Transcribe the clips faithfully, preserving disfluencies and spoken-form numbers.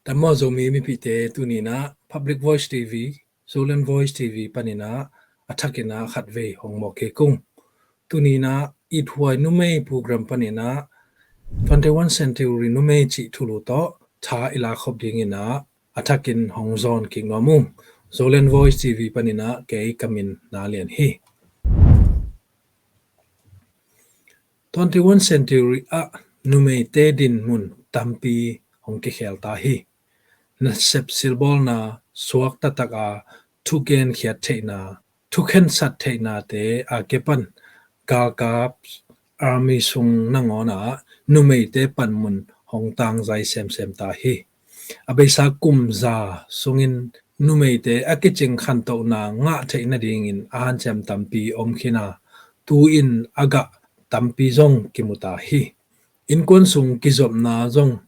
Amo Zomi mipite, tuni-in ah Public Voice T V, Zoland Voice T V panin ah a thakin ah khatvei hong mawk kik ung. Tuni-in ah Ithuai Numei program panin ah twenty-one century numei cih thulu tawh tha i lak khop dingin ah a thakin hong zawn kik nuam ung. Zoland Voice T V panin ah kei ka min Na Lian hi. Twenty-one century ah numeite dinmun tampi hong kikhel ta hi. Nasep silbawlna, suak taktak a thugenkhiat theihna, thukhensat theihnate a kipan galkap, army sung nangawn ah numeite panmun hong tangzai semsem ta hi. A beisa kum za sungin numeite a kicing khantohna ngah theih nadingin a hanciam tampi om khin a, tu-in a gah tampi zong kimu ta hi. Innkuan sung kizopna zong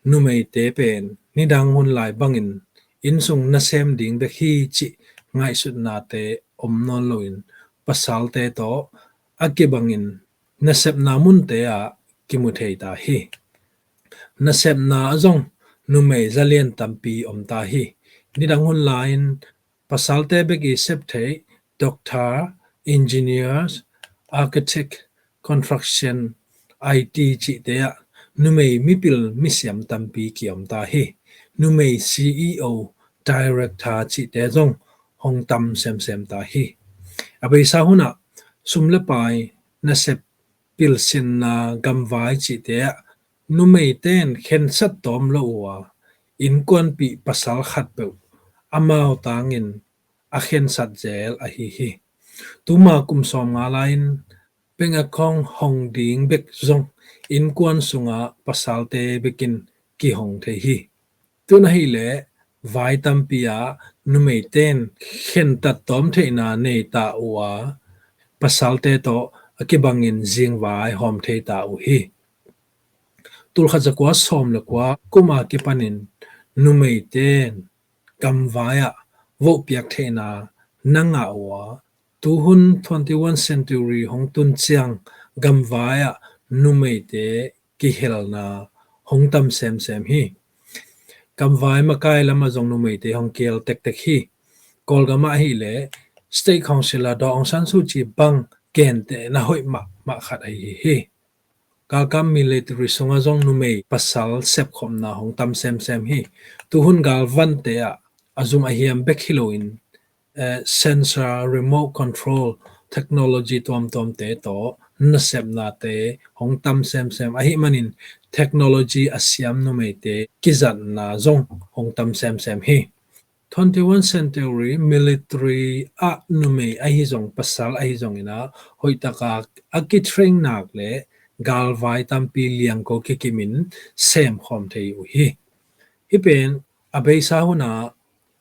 numeite pen nidang hun lai bangin innsung nasem ding bek hi cih ngaihsutnate om nawn loin pasalte tawh a kibangin nasepna munte ah kimu thei ta hi. Nasepna ah zong numei zalian tampi om ta hi. Nidang hun lai-in pasalte bek i sep theih doctor, engineers, architect, construction, I T cihte ah numei mipil misiam tampi kiom ta hi. Numei C E O, director cihte zong hong tam semsem ta hi. A beisa hunah sum le pai, nasep, pilsinna, gamvai cihte ah numeite in khensat tawm lo uh a, innkuanpih pasal khatpeuh amau tangin a khensat zel ahi hi. Tuma kum sawmnga lai-in bank account hong ding bek zong innkuan sungah pasalte bekin kihong thei hi. Tun ahih leh vai tampi ah numeite in khentat tawm theihna nei ta uh a, pasalte tawh a kibangin zingvai hawm thei ta uh hi. Tulkhat zakua sawm le kua kum a kipanin numeite in gamvai ah vohpiak theihna na ngah uh a, tuhun twenty-one century hong tun ciang gamvai ah numeite kihelna hong tam semsem hi. Gamvai makai lamah zong numeite hong kihel tektek hi. Kawlgam ah ahih leh State Council ah Daw Aung San Suu Kyi bang gentehna hoih mahmah khat ahi hi. Galkap military sungah zong numei pasal sepkhopna hong tam semsem hi. Tuhun galvante ah a zum a hiam bek hi loin, eh, sensor, remote control technology tuamtuamte tawh nasepnate hong tam semsem ahih manin technology a siam numeite kizatna zong hong tam semsem hi. Twenty-one century military ah numei ahi zong pasal ahi zongin ah hoihtaka a kitrain nak le galvai tampi liangko kikimin semkhawm thei uh hi. Hih pen a beisa hunah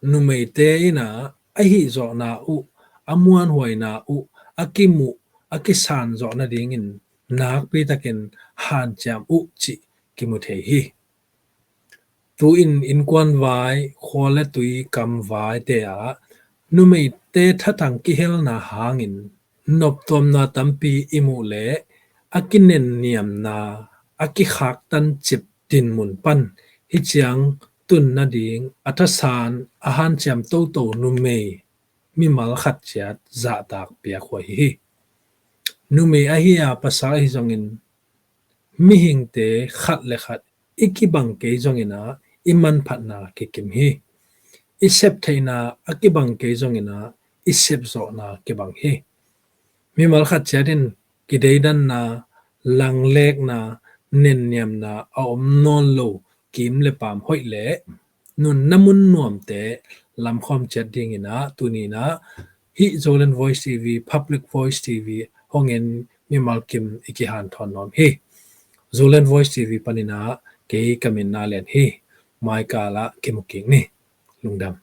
numeite in ah a hihzawhna uh, a muanhuaina uh, a kimuh, a kisan zawh nadingin nakpitakin hanciam uh cih kimu thei hi. Tu-in innkuan vai, khua le tui kam vaite ah numeite thatang kihelna hangin noptuamna tampi i muh leh a kinenniamna, a kikhaktan cip dinmun pan hih ciang tun nading a thasan, a hanciam toto numei mimal khat ciat zahtak piakhuai hi. Numei ahi a pasal ahi zongin mihingte khat le khat i kibang kei zongin ah i manphatna kikim hi. I sep theihna a kibang kei zongin ah i sepzawhna kibang hi. Mimal khat ciat in kideidanna, langlekna, nenniamna a om nawn lo kim le paam hoih le nunna mun nuamte lamkhawm ciat dingin ah tuni-in ah hih Zoland Voice T V, Public Voice T V hong en mimal kim i kihanthawn nuam hi. Zoland Voice T V panin ah kei ka min Na Lian hi. Maikal ah kimu kik ni. Lungdam.